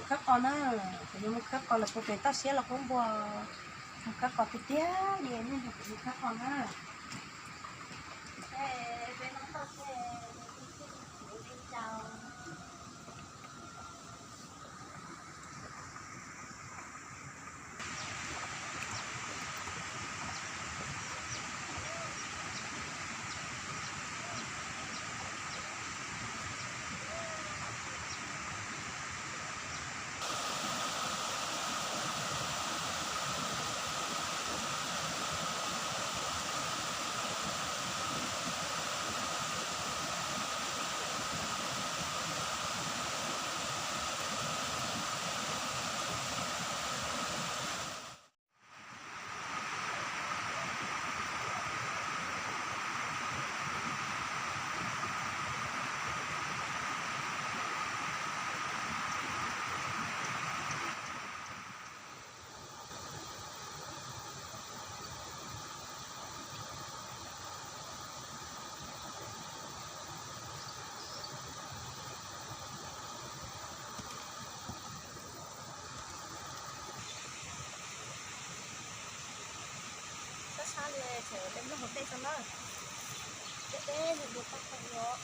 Khawb qos na, kuv yuav mus khawb qos lawm, puas pem toj siab los kub npua, mus khawb qos tiag tiag li, nej nrog kuv mus khawb qos na. Peb no toj siab, kuv li cas. Sab sab li tseem peb nyob hauv tej tso na, peb peb nws nws tau tau os.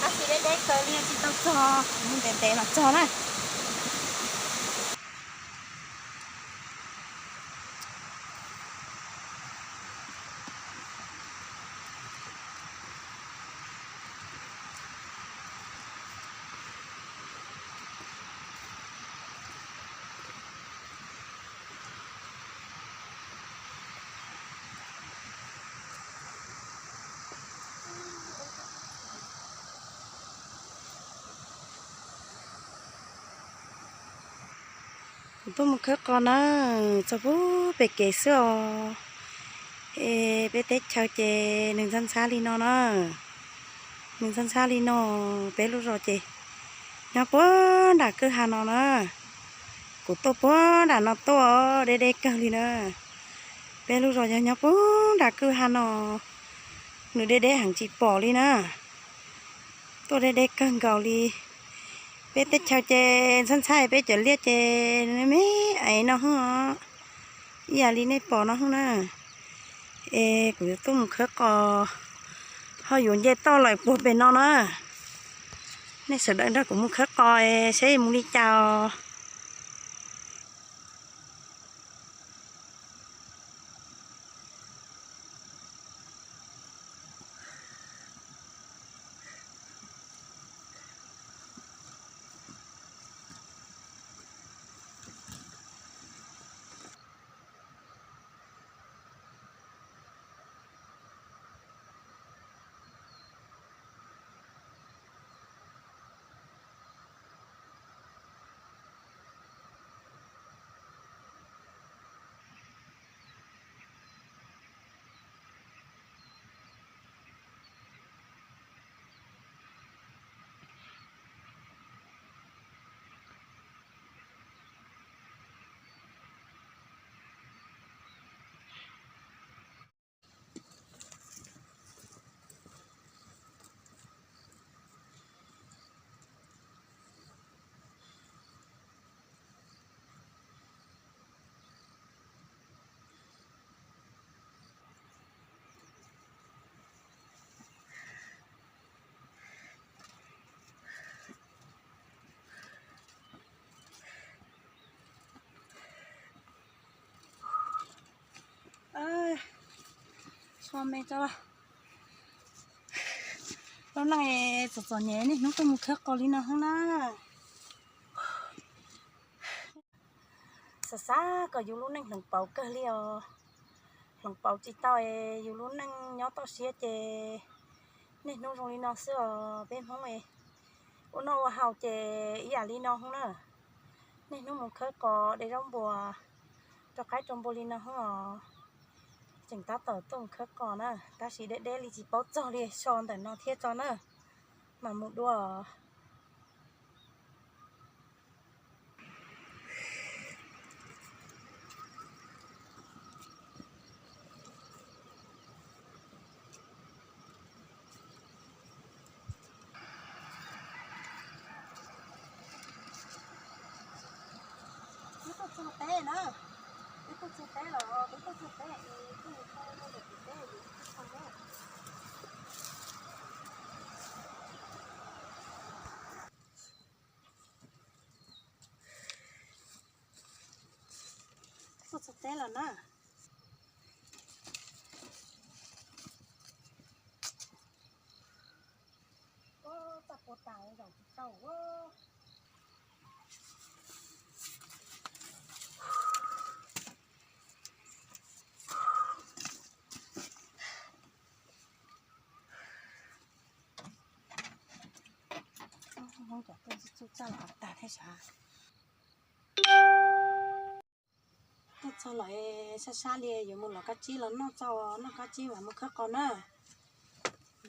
Tab sis deb deb kawg li tsis tau txog, mus ntev ntev los txog na. Kuv tuaj mus khawb qos na, txog pub pem kev xwb os. Es peb teb chaws ces nws ntxhab ntxhab li no na, nws ntxhab ntxhab li no, peb lub zos ces nyob puag nram kwj ha no na. Kuv tuaj puag nram no tuaj deb deb kawg li na. Peb lub zos yog nyob puag nram kwj ha no, nws deb deb heev tsis pom li na. Tuaj deb deb kawg nkaus li. Peb teb chaws ces ntxhab ntxhab, peb cov liaj ces me aiv no hwj os, ib yam li nej pom no hwj na. Es kuv yuav tuaj mus khawb qos, ho yuav nce toj lawm puag pem no na. Nej sawv daws nrog kuv mus khawb qos saib mus li cas os. Txho me tso. Lub neej txom txom nyem niaj hnub tuaj mus khawb qos li no hoob na. Xav xav kom yus lub neej hloov pauv kawg li os. Hloov pauv tsis tau es yus lub neej nyob toj siab ces niaj hnub zoo li no xwb os peb Hmoob es. Ua noj ua haus ces ib yam li no hoob na. Niaj hnub mus khawb qos de zaub npua rau qaib rau npua li no hoob os. Tseem tab tom tuaj mus khawb qos na, tab sis deb deb li tsis paub txog li, so ntawm no thiab tso na, mas mus dua. Peb tuaj txog teb na, peb tuaj txog teb los, peb tuaj txog teb es peb mus tau ntawm tus teb es peb tuaj txog na. Tuaj txog teb lawm na. Txaj puas tas zaum tsis tau. Hmoob cov tuaj txuj txaj los tag thiab sav. Tuaj txog lawm, sab sab li yuav mus lov kab tsib los noj tso, noj kab tsib mam mus khawb qos na.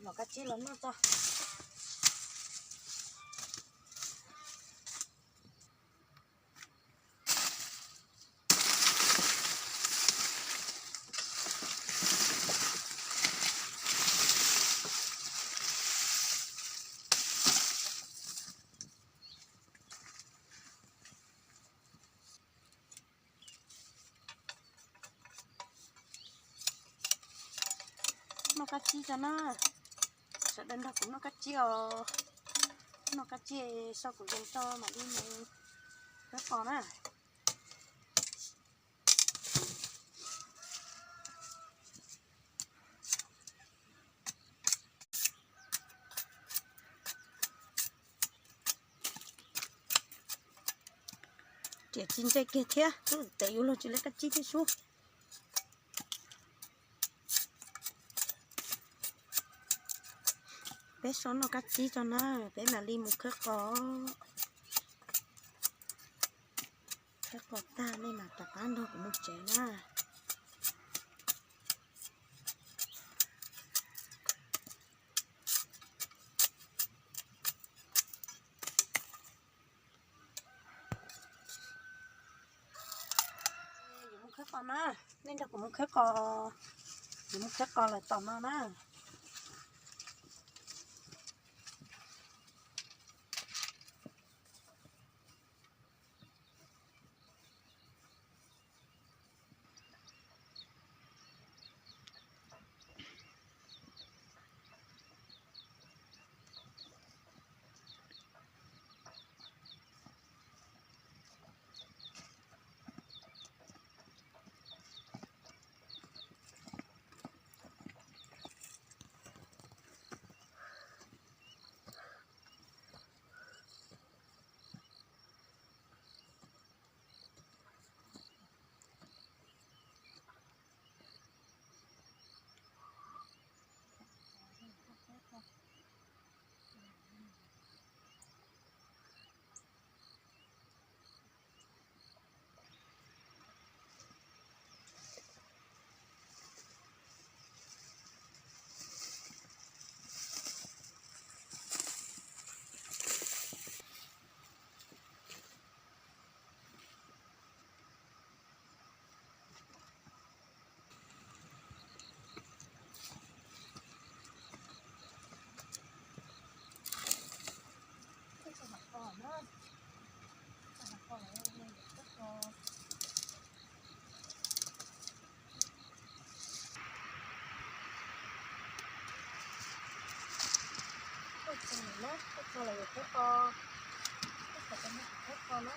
Lov kab tsib los noj tso. Noj kab tsib tso na. Sawv daws nrog kuv noj kab tsib os. Noj kab tsib, so kuv yees tso mam li mus khawb qos na. Riam tsis ntse kiag thiab, twb tes yuav luag tsis lawv kab tsib thiab sub. Peb so noj kab tsib tso na, peb mam li mus khawb qos. Khawb qos tag nej mam rov qab nrog kuv mus tsev na. Yuav mus khawb qos na, nej nrog kuv mus khawb qos. Yuav mus khawb qos lawm tom no na. Tuaj txog lawm na, tuaj txog lawm yuav khawb qos, tuaj txog lawm yuav khawb qos na.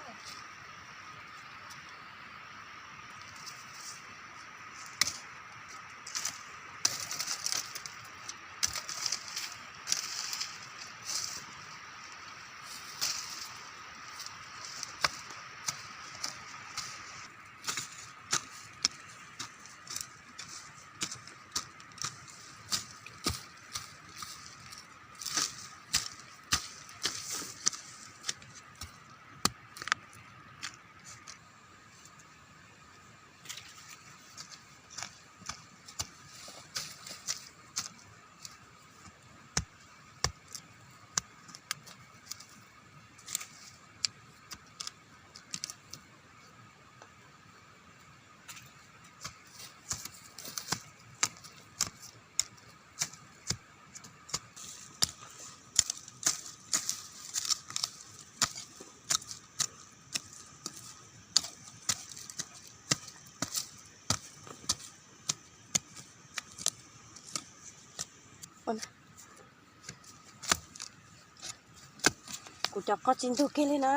Kuv cov qos tsis ntug kiag li na.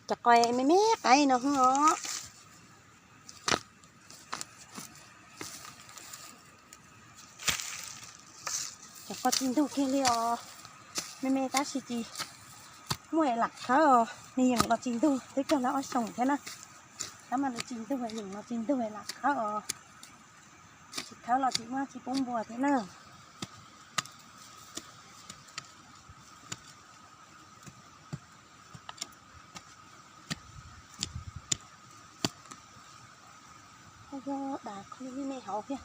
Cov qos me me qaib no os. Cov qos tsis ntug kiag li os. Me me tab sis tsis muaj lam khawb os, nws yeem los tsis ntug, twb cog lawv ob xyoos thiab na. Tab mas nws tsis ntug, yeem los tsis ntug lam khawb os. Tsis khawb los tsis muaj tsis pub npua thiab na. Yog das qhov me me hauv thiab.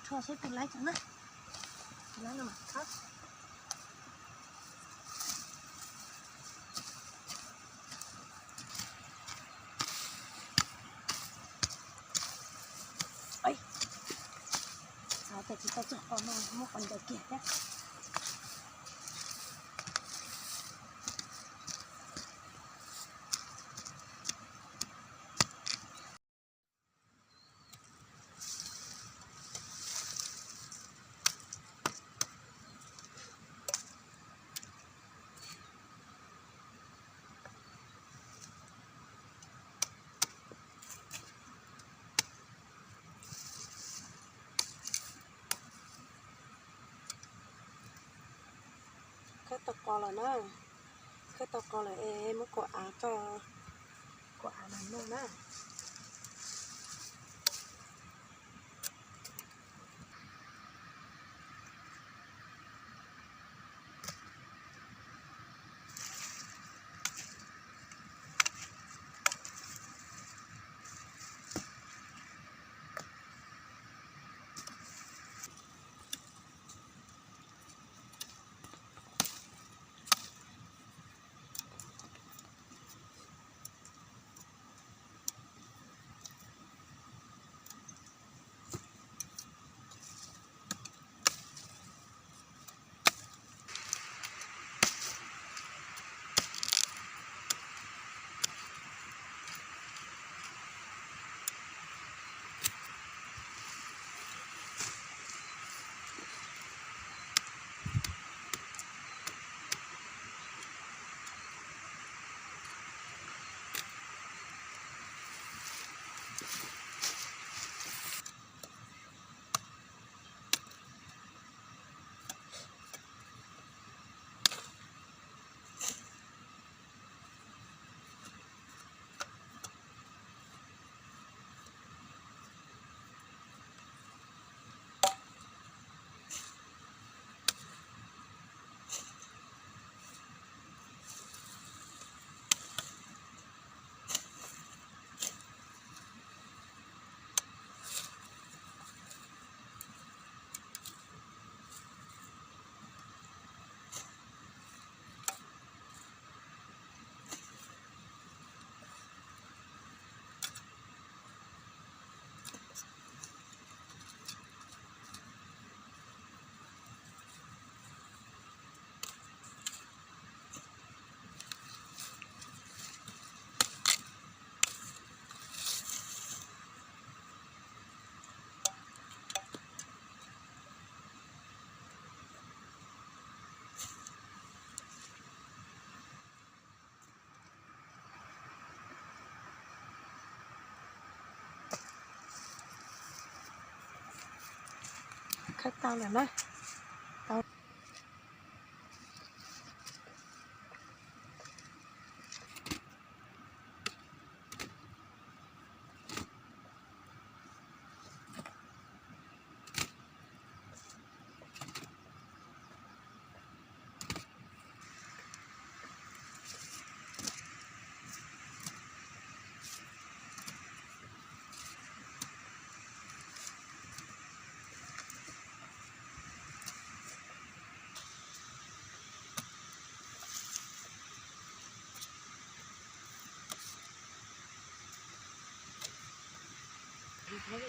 Rho seb tus laib tseem na. Tus laib no mas txhob. Xav tias tsis tau txog qos no muab qos ncaws kiag thiab. Khawb tau qos lawm na. Khawb tau qos lawm es muab kuam av tso, kuam av mam noj na. Khawb tau lawm na. Tau. Rov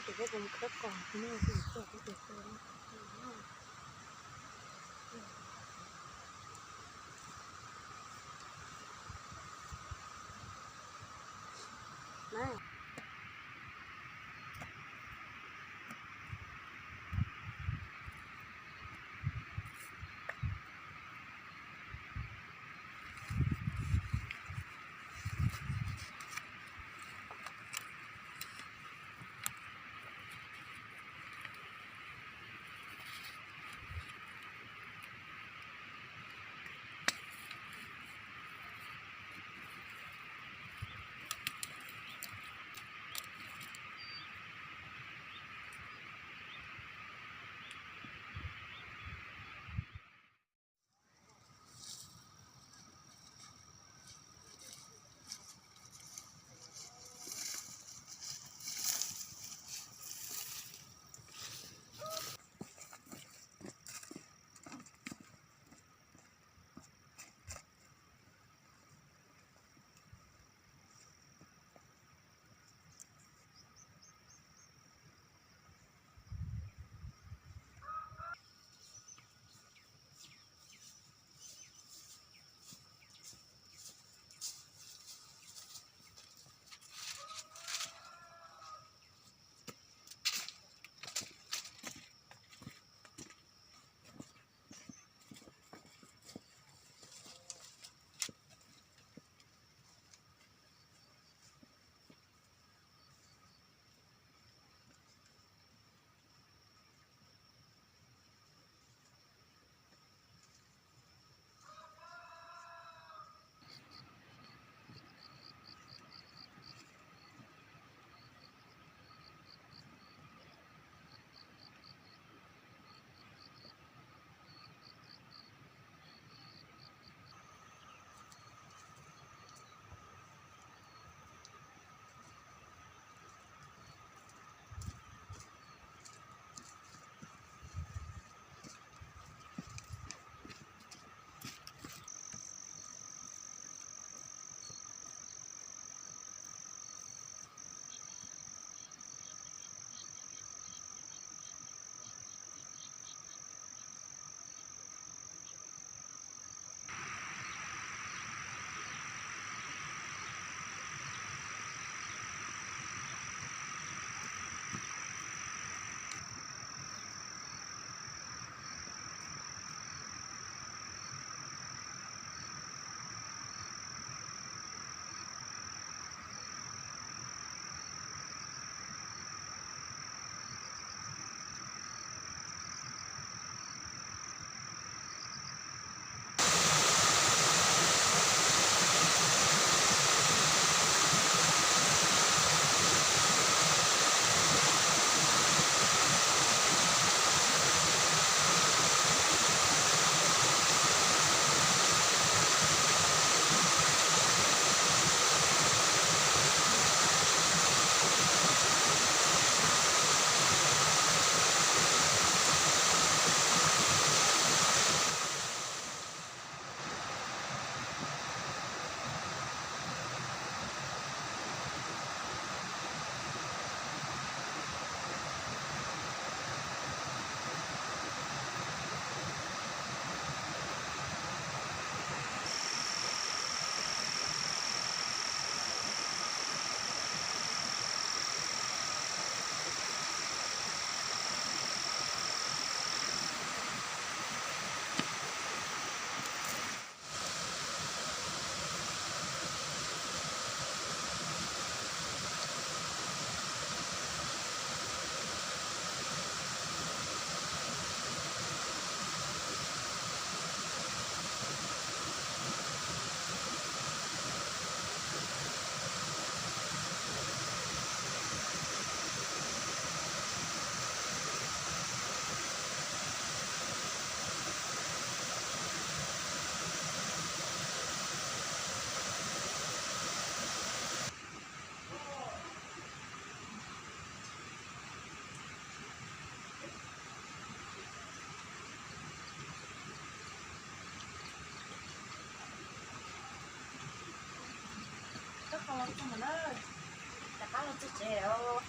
qab los txog tsev os.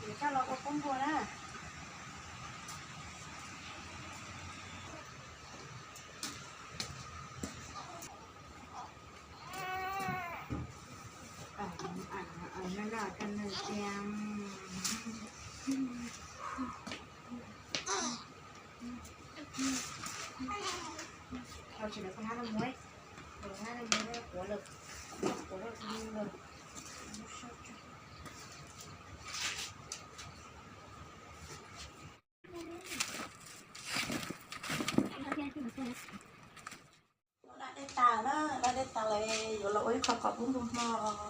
Yuav coj los ua kub npua na. Daj dej tas na, daj dej tas lawm, yuav los ua ib qho qos kub npua hmo.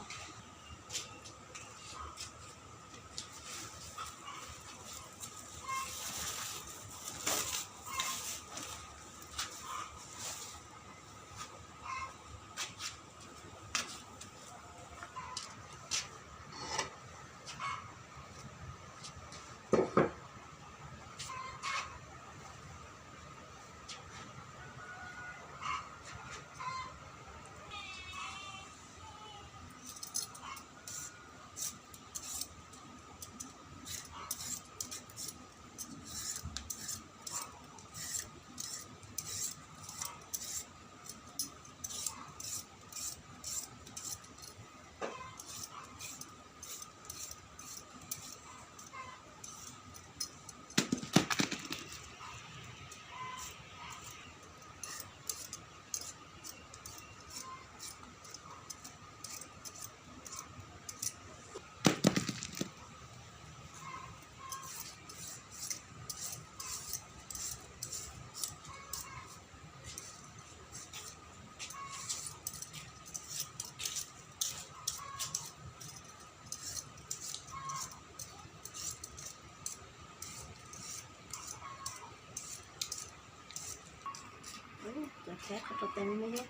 Cov tshiab qhov rau tes me me thiab.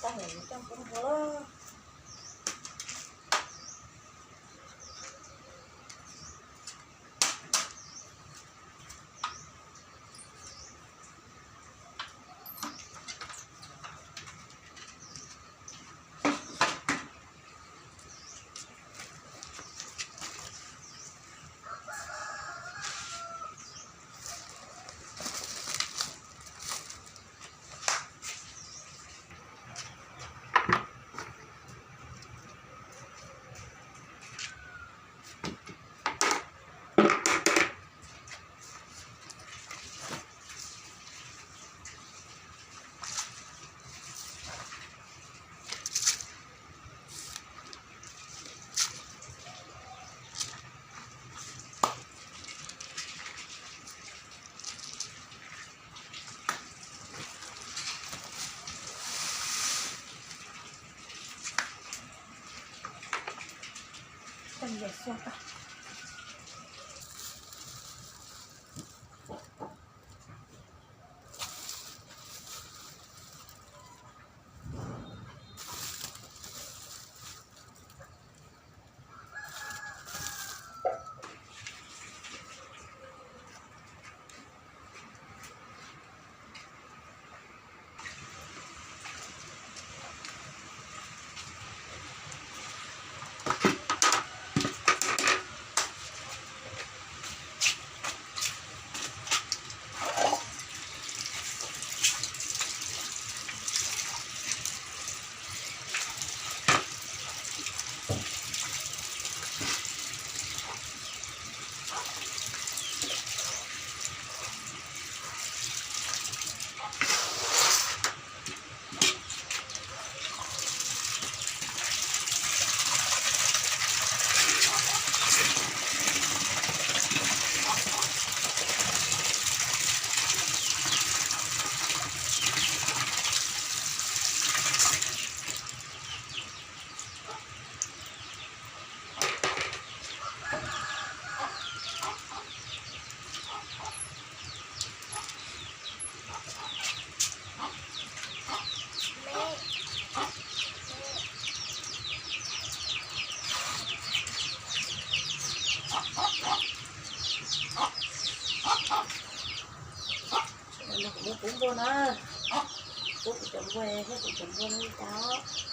Tag lawm, coj kub npua lawm. Npua na, pub kuv cov npua thiab kuv cov npua li cas.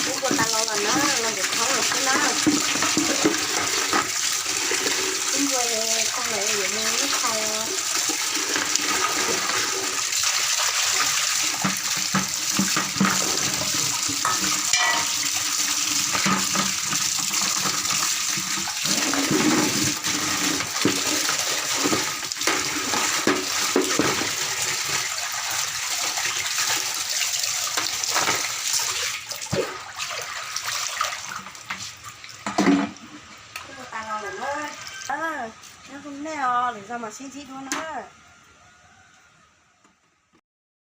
Kub npua tas los lawm na, los ntim qhov lawm xwb na. Kub npua tag lawm yuav mus ib qho. Kub npua tas los lawm na. Nyob zoo nej os, lwm zaus mam sib ntsib dua na.